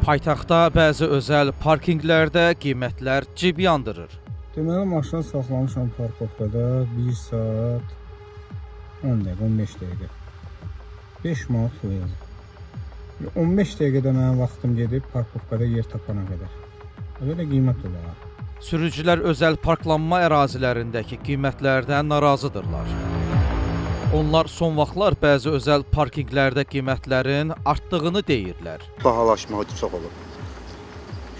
Paytaxtda bəzi özəl parkinqlərdə qiymətlər cib yandırır. Deməli, maşını saxlamışam parkovkada 1 saat 10 dəqiqə, 15 dəqiqə. 5 manat pul yazıb. 15 dəqiqədə mənim vaxtım gedib parkovkada yer tapana qədər. Belə də qiymət olar. Sürücülər özəl parklanma ərazilərindəki qiymətlərdən narazıdırlar. Onlar son vaxtlar bəzi özəl parkinqlərdə qiymətlərin artdığını deyirlər. Bahalaşma çox olub.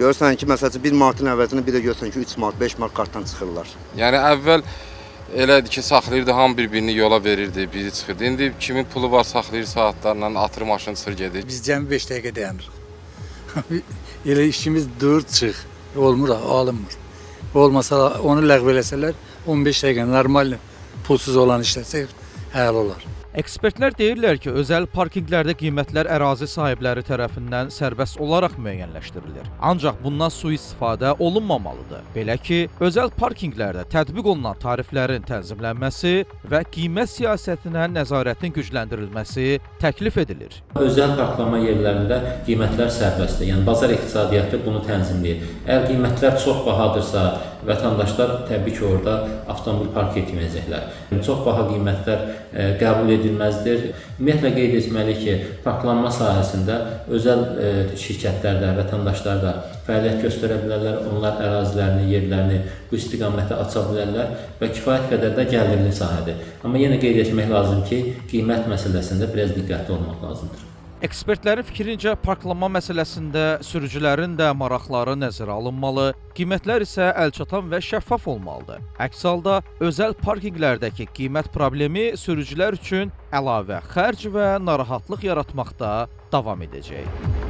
Görürsən ki, məsəl üçün 1 manatın əvəzinə bir də görürsən ki, 3 manat, 5 manat kartdan çıxırlar. Yəni əvvəl elə idi ki, saxlayırdı, hamı bir-birini yola verirdi, biri çıxırdı. İndi kimin pulu var saxlayır saatlarla, atır maşın çıxır gedir. Biz cəmi 5 dəqiqə dayanırıq. Elə işimiz dur, çıx. Olmur, alınmır. Olmasa onu ləğv eləsələr 15 dəqiqə normal pulsuz olan işləsək həll olar. Ekspertlər deyirlər ki, özəl parkinqlərdə qiymətlər ərazi sahibləri tərəfindən sərbəst olaraq müəyyənləşdirilir. Ancaq bundan sui-istifadə olunmamalıdır. Belə ki, özəl parkinqlərdə tətbiq olunan tariflərin tənzimlənməsi və qiymət siyasətinə nəzarətin gücləndirilməsi təklif edilir. Özəl parklanma yerlərində qiymətlər sərbəstdir. Yəni bazar iqtisadiyyatı bunu tənzimləyir. Əgər qiymətlər çox bahadırsa, vətəndaşlar təbii ki, orada avtomobil park etməyəcəklər. Çox baha qiymətlər qəbul edilməzdir. Ümumiyyətlə qeyd etməliyik ki, parklanma sahəsində özəl şirkətlər də, vətəndaşlar da fəaliyyət göstərə bilərlər. Onlar ərazilərini, yerlərini bu istiqamətə aça bilərlər və kifayət qədər də gəlirli sahədir. Amma yenə qeyd etmək lazım ki, qiymət məsələsində biraz diqqətli olmaq lazımdır. Ekspertlərin fikrincə parklanma məsələsində sürücülərin də maraqları nəzərə alınmalı, qiymətlər isə əlçatan və şəffaf olmalıdır. Əks halda özəl parkinqlərdəki qiymət problemi sürücülər üçün əlavə xərc və narahatlıq yaratmaqda davam edəcək.